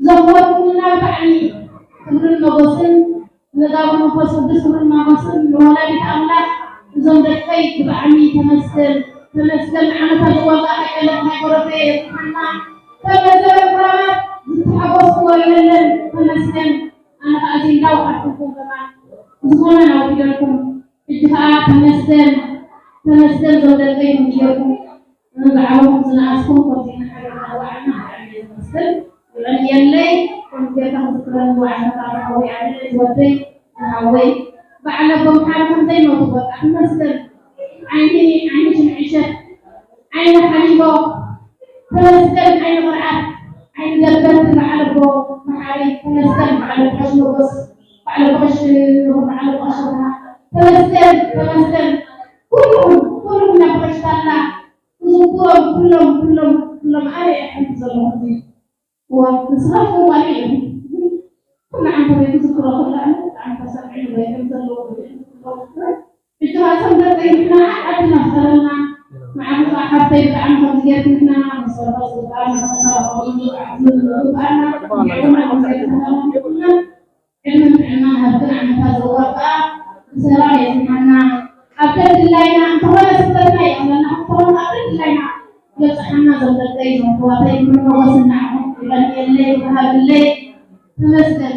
ዘኽበርኩምና ብጣዕሚ ክብርን ሞገስን ንጋብ መንፈስ ቅዱስ ክብርን ሞገስን ንወላዲት ኣምላኽ። እዞም ደቀይ ብጣዕሚ ተመስገን፣ ተመስገን። ንዓመታ ዝወልዳ ሃይቀለም ሃይቆረፈ የብፅሓና። ተመስገን። ዝተሓጎስክዎ የለን። ተመስገን። ኣነ ከዓ እዚ እንዳወሓድኩኩም ከማን ዝኾነ ናውዲደልኩም። ሕጂ ከዓ ተመስገን፣ ተመስገን። እዞም ደቀይ ከምዚ ጌርኩም ንዝዓበኹም ዝነኣስኩም ከምዚ እናሓበርና ዝወዓልና ብጣዕሚ እየ ዘመስግን። የቐንየለይ። ከምዚ ጌርካ ክዝክረኒ ዝወዓልካ ዝሓወይ ኣነ ዝወደይ ዝሓወይ በዓል ኣቦ ምሓረ ከም ዘይሞቱ በቃ ተመስገን። ዓይኒ ዓይኒ ሽምዒሸት ዓይኒ ሓሊቦ ተመስገን። ዓይኒ ቅርዓት ዓይኒ ደበርቲ በዓል ኣቦ መሓሪ ተመስገን። በዓል ኣቦ ቀሽ ሞጎስ በዓል ኣቦ ቀሽ በዓል ኣቦ ቀሽ ተመስገን ተመስገን። ኩሉም ኩሉም ናብ ቀሽታላ ክዝክሮም ኩሎም ኩሎም ኩሎም ኣበይ እየ ሓንቲ ዘለኹ እዚ እዋን ንስኻትኩም ዋላ እዮም ኩሉ ዓንተበይ ክዝክሮ ከላ ኣነ ብጣዕሚ ተሰምዒ ንበይቶም ዘለዉ ሕጂ ኻሰም ደቀይ ንሕና ዓድና ዝኸለና ንዓኹ ከዓ ሓፍተይ ብጣዕሚ ከምዚ ጌርክ ንሕና መሰረታ ዝግበኣና መሰረታ ዝግበኣና ዕድመን ጥዕናን ሃብክን ዓመታ ዘዋርካ ብሰላም የጽንሓና። ኣብ ደድላይና እንተኾነ ስደትና የቕለልና እንተኾነ ኣብ ደድላይና የብጽሓና። ዘምለጠይ ዘምክዋተይ ምንመወስና የቐንየለይ ብሃብለይ ተመስገን።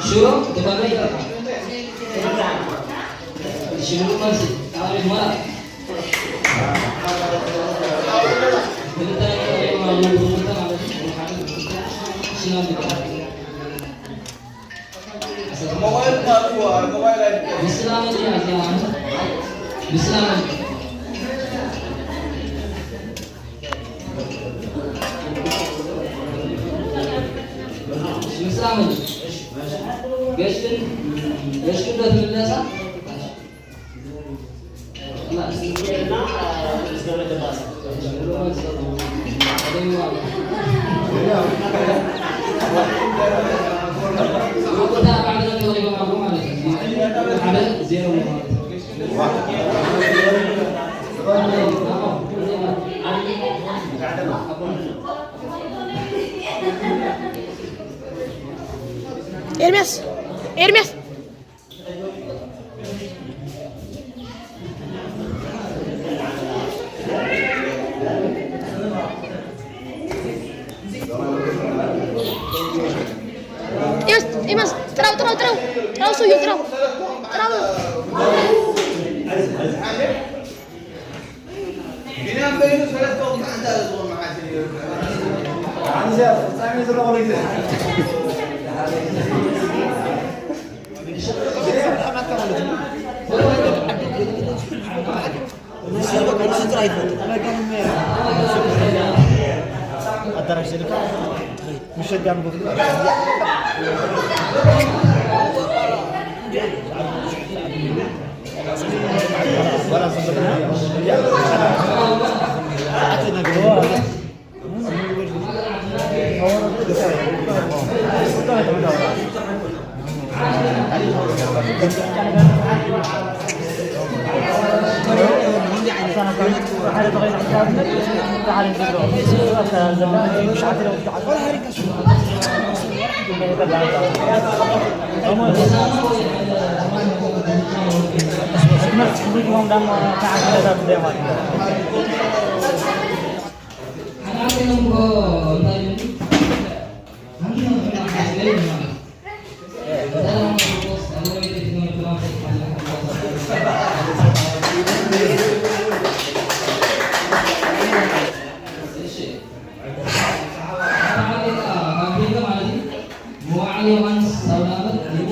ሽሮ ተባለ ይጠፋ። ሽሮ ማለት አሁን ማለት ኤርሚያስ፣ ኤርሚያስ። ኤርሚያስ፣ ኤርሚያስ፣ ጥራው፣ ጥራው፣ ጥራው፣ ጥራው፣ ሰውየው ጥራው፣ ጥራው። ኣዳራሽ ዘልካ ምሸት ዳን ቦታ መዋዕለ ዮሃንስ ሳውናበር እዩ።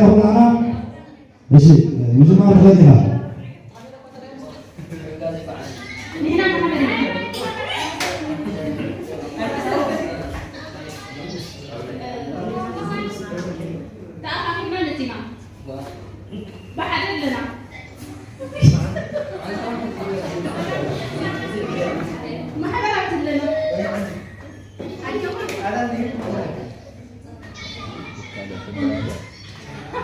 ኩላና፣ እሺ፣ ምጅማር ትኽእል ኢኻ። ተኣኻኺብና ነቲና። ብሓደ ኣለና። ማሕበራት ኣለና።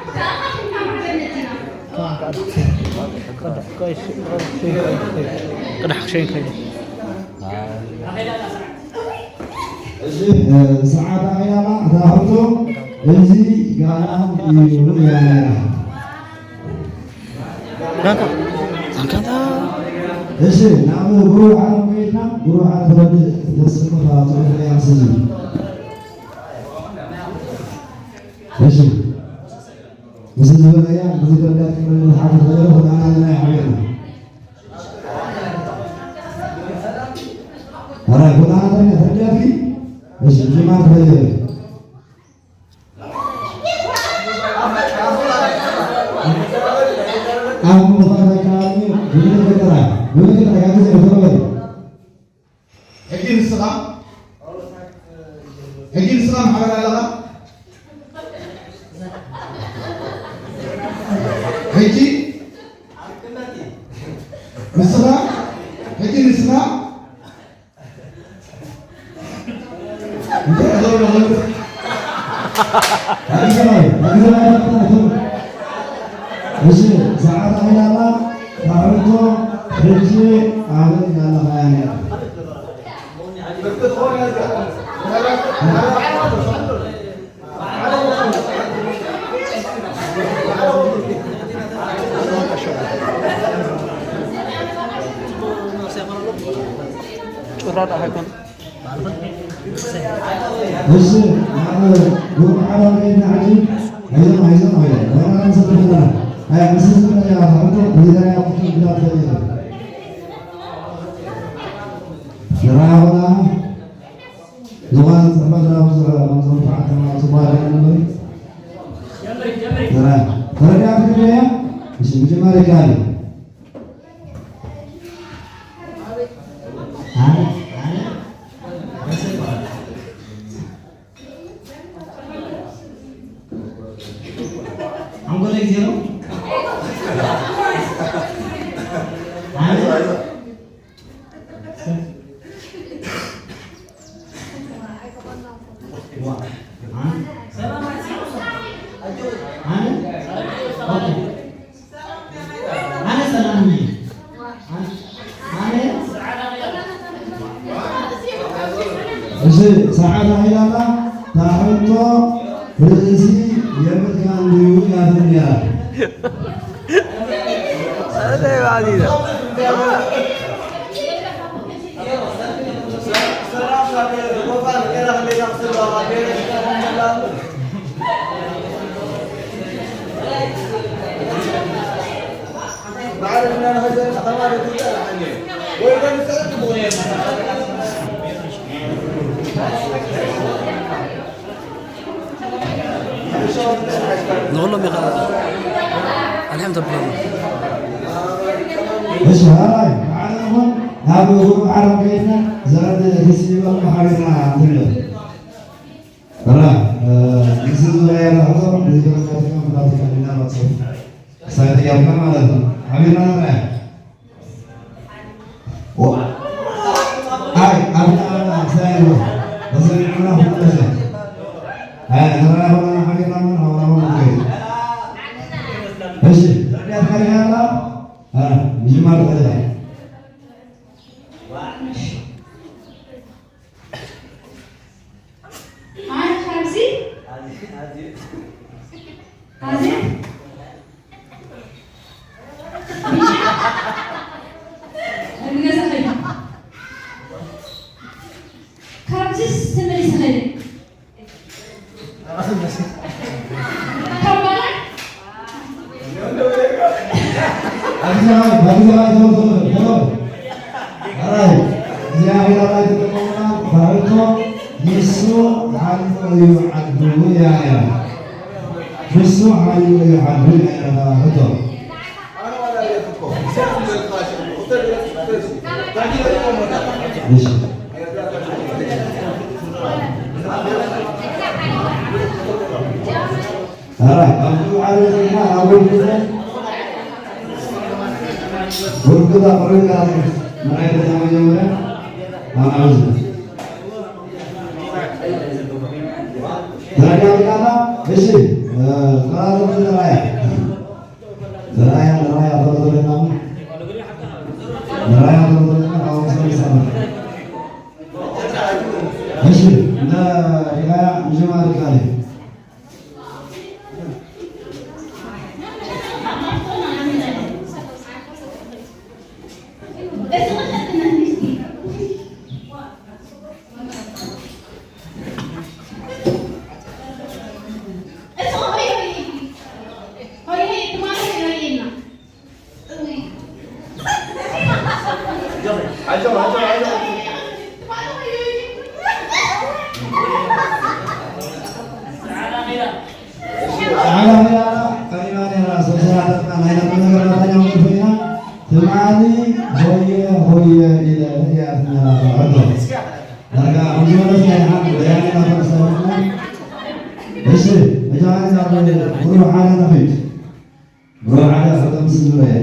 ተኣኻኺብና ማሕበር ነቲና። ቅዳሕ ክሸይን ከይደ። እዚ፣ እ፣ ሰዓት ኣኺላና እታ ሕቶ፣ እዚ ጋና እዩ ያለና። ዛንካ፣ ዛንካታ። እሺ፣ ናብ ጉሩብ ዓለም ከይድና፣ ጉሩብ ዓለም ተረድእ፣ ደስ ዝብል ጽሑፍ ናይ ኣምስል። እሺ። ምስ ዝበለያ፣ እዚ ተረዳት ክመልስ ሓፍ ዝበለ፣ ወደ ኣና ናይ ሓቢርና። ኣራይ፣ ጎዳና ተኛ ተረዳትኪ? እሺ፣ ጅማር ተፈጀረ። ኣብ ምዃን ኣካባቢ ብምን ገጠራ፣ ብምን ገጠራ፣ ጋር ጊዜ በተለይ። ሕጂ ንስኻ፣ ሕጂ ንስኻ ማሕበር ኣለኻ? ሕጂ ንስኻ፣ ሕጂ ንስኻ እንታይ ተገብረ? እዚ ሰዓት ኣኺላና፣ ታዕርቶ ሕጂ ኣበይ ኣለኻ? ጭራዳ ሃይኮን። እሺ፣ ናብ ጉሩብ ዓለም ከይድና ሕጂ። ኣይዞም፣ ኣይዞም፣ ኣይዞም። ወላ ንሰብ ፈተና። ኣይ፣ ምስ ዝመጣ እያ፣ ታዕርቶ፣ ብሊዳያ፣ ቁጥር ብላ ትፈልጥ። ንራያ ሆና። ዝኾነ ጽሕፈት ናብ ዝኽረ ከም ዘንፈዓካ ናብ ጽቡቕ ኣይኮነን እምበር። ተራ-፣ ተረዳእቲ ክፍለያ? እሺ፣ ምጅማር ይከኣል እዩ። ኣነ፣ ኣነ፣ ሓንጎለይ ዜሮ። ኣነ፣ ኣነ ሰላም እየ። ኣነ እዚ ሰዓት ኣኺላና ታሕቶ ርእሲ የምልካን ድዩ ያትን ነራ። ንኹሎም ኢኻ ኣልሕም ተብሎም። እሺ፣ ሃራይ፣ ብዓለም እውን ናብ ሩብ ዓለም ከይድና ዘረድ ክስይበል ሓቢርና ንብል። ራ፣ እ፣ ንስዚ ዙርያ ያላኸቶ ንዝገረጋትካ ምናትካ ዲና መጽእ ክሳይ ተያብካ ማለት ነው። ሓቢርና ንርኣያ። ዋ። ኣይ፣ ኣብና ሳይሮ። በሰሚዕና ሁሉ ነገር። ኣይ፣ ተራራሁና ሓቢርና ምን ሀውና ምን ነገር። እሺ፣ ረዳት ካሪያላ። አ፣ ምጅማር ተደላ። ኣነ ካብዚ፣ ኣዚ፣ ብጫ፣ ንገዛ ኸይዱ። ካብዚስ ተመሊሰ ኸይደ። ካብ ባላይ ንሱ ሓይሉ እዩ ሓድሪ ናይ ኤርትራ ሕቶ። እሺ። ኣራ፣ ኣብዚ ዓረብ ዘለና ኣብ ወርቂ ወርቂ ዳ ቆረቃ ምራይ ተናመ ጀመረ። ኣማዝ ተረጋግጣና። እሺ፣ እ፣ ተራሮች ተራያ። ተራያ፣ ተራያ፣ ተራያ፣ ተራያ፣ ተራያ፣ ተራያ፣ ተራያ፣ እሺ፣ እንደ ሪጋያ ምጅማር ካለ ትማሊ ሆየ ሆየ ኢለ እያ ትመላለስ። ዳርጋ ከምዚ ዝበለ ስራሕ ወያኔ እናተመሰረትና። እሺ፣ መጀመርያ ናብ ብሩህ ሓደ ንኺድ። ብሩህ ሓደ ክልተ ምስ ዝበለ እየ።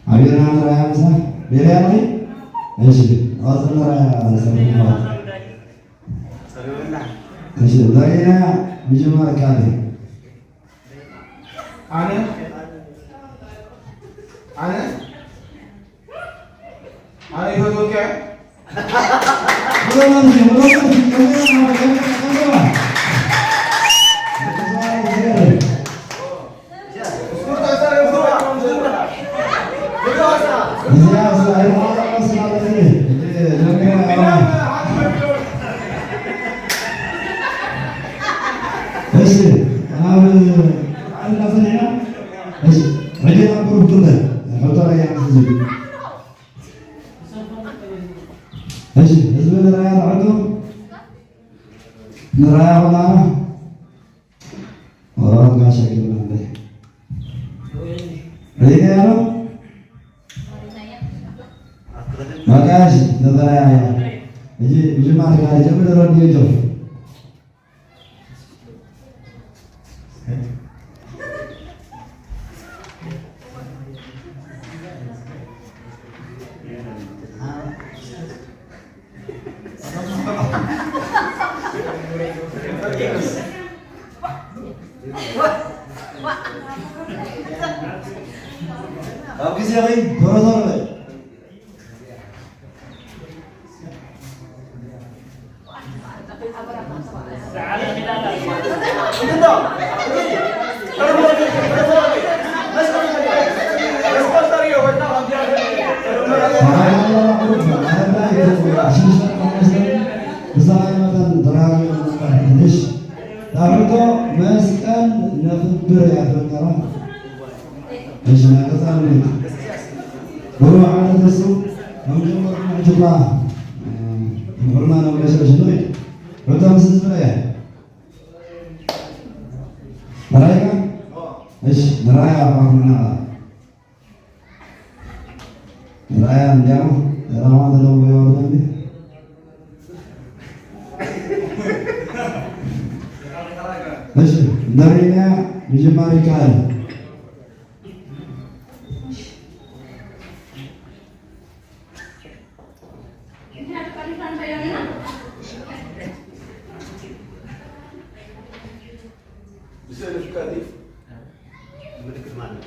ኣቤና ንርኣያ ምሳ ቤርያ ንኺድ። እሺ፣ ቀጽል ንርኣያ ሰሪሕና። እሺ፣ ዘሪና ምጅማር ካሊ። ኣነ ኣነ ኣነ ይፈትወካ። እሺ፣ ኣብ ዓድና ጸኒሕና። እሺ፣ ሕጂ ናብ ግሩፕ ክልተ ሕቶ ራያ ዝብል። እሺ፣ ህዝቢ ንራያ ትሕቱ ንራያ ኹና ወራት ጋሻ ጌርና እንደ ሬዲያ ነው። በቃ እሺ፣ ንራያ። እሺ፣ ብጅማር ጋር ጀምር ረዲዮ ጆ ኣብ ግዜ ኸይ ቶሮ ቶሮ በል። ብዛዕባ መጠን ተራዊ ትንሽ ዳርቶ መስቀል ነኽብር እያ ትብል ነራ። እሺ፣ ናይ ቀጻሊ ሚኒት። ብሩህ ዓመት እሱ ከም ጀመርኩ ሕጂ እኳ፣ እ፣ ምሕርና ነው መሸሽ ነው። ሕቶ ምስ ህዝብና እያ። ንራይካ? እሺ፣ ንራያ ኣባኹና። ንራያ እንዲያው ራማ ተለው ይወርዳል። እሺ፣ እንደሪና ምጅማሪ ካል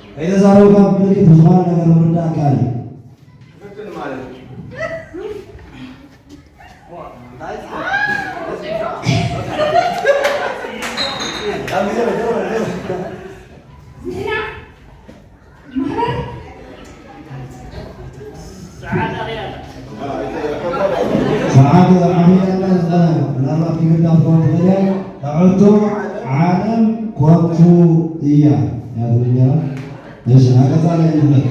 ከይተዛረብካ ምልክት ብዝኾነ ነገር ምርዳእ ኣካል እዩ። ሰዓት ዓብያ ኣላ፣ ምናልባት ክግዳ ትኸውን ትኽእል እያ። ሕቶ ዓለም ኮቱ እያ። እያ ትብል ነራ። እሺ፣ ናቀጻ ላይ ንብለት።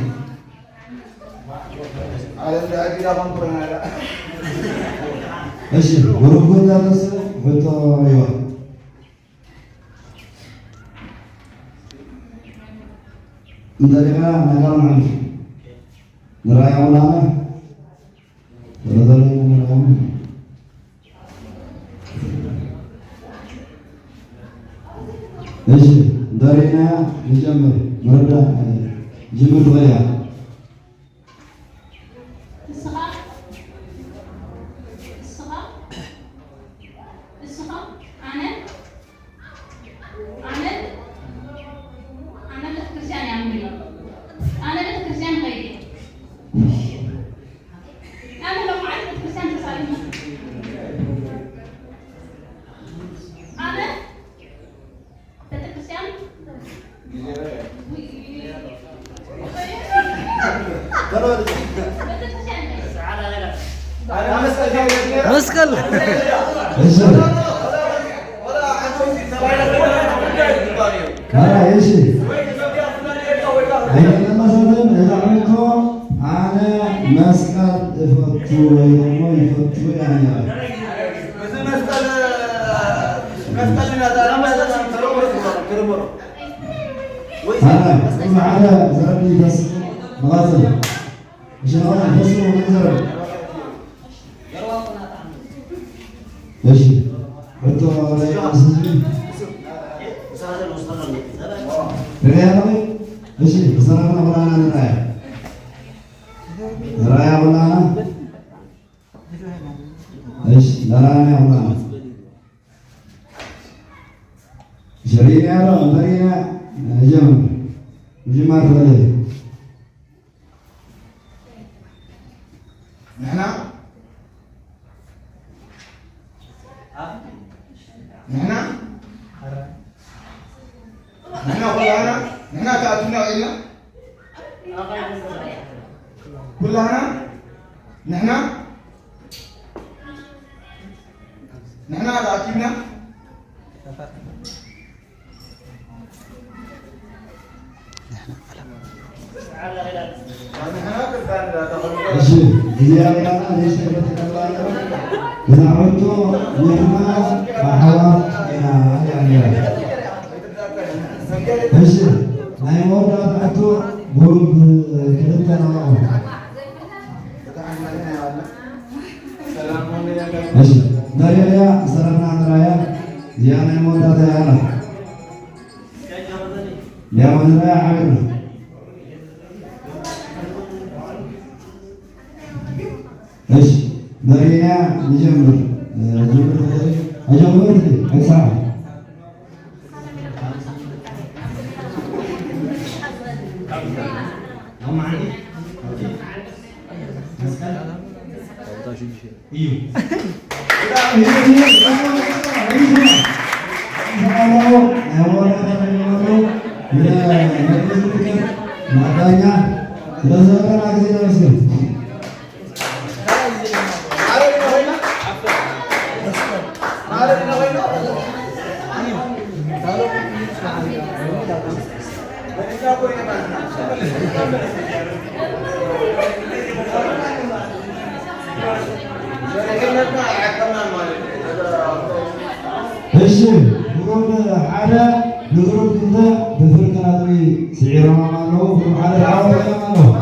ዓለም ዳግዳ ኮንኩረናላ። እሺ፣ ብሩክ እንዳተስ ሕቶ ይዋ። እንተሪእና ነጋር ንዓምሽ ንራያ ውላና ተረዛሪና ንራያ። እሺ፣ እንተሪእና ንጀምር። መረዳ ጅምር ትኸያ። እስኻ፣ እስኻ፣ እስኻ፣ ኣነ፣ ኣነ፣ ኣነ ቤተክርስትያን እያ ምሪ። ኣነ ቤተክርስትያን ከይደ። ኣነ ሎማዓት ቤተክርስትያን ተሳሊመ። ኣነ ቤተክርስትያን መስቀል። እሺ። ኧረ፣ እሺ። ኣይተመሳሰልን። እዛ ሕቶ ኣነ መስቀል እፈቱ ወይ ደግሞ ይፈቱ እያ ነይራ። ኣነ፣ እዚ ሓደ ዘረቢ ደስ ንቐጽል። እሺ፣ ንቐጽል። ደስ ንዘረቢ። እሺ፣ ሕቶ ናይ ህዝቢ። ርኣያ ኣለኺ? እሺ፣ ብሰላምና ኩላና ንርኣያ። ንርኣያ ኩላና። እሺ፣ ንርኣያ ኩላና። ሸሪና ዶ እንተሪና ጀምር። ምጅማር ትኽእል። ንሕና፣ ንሕና፣ ንሕና ኩላህና፣ ንሕና ተኣቱና ኢልና፣ ኩላህና፣ ንሕና፣ ንሕና ተኣኪብና፣ እሺ፣ እዚኣ ጌና ንእሽተይ ከተቀላቀል ብዛዕባቶ ንሕና ኣሕዋት ኢና እያ ነይራ። እሺ፣ ናይ መወዳእታ ሕቶ ግሩፕ ክልተ ንቐቕሞ። እሺ፣ ንሪኦ እያ፣ ሰላምና ንራያ። እዚኣ ናይ መወዳእታ እያ ኣላ። ዲያቆን ንራያ ሓቢርና። እሺ፣ ንሪኦ እያ፣ ንጀምር። እ፣ ጀምር፣ ኣጀምር፣ ኣይትስዓር። እሺ፣ ግሩፕ ሓደ ንግሩፕ ክልተ ብፍርቂ ነጥቢ ስዒሮም ኣለዉ። ግሩፕ ሓደ ተዓወቶም ኣለዉ።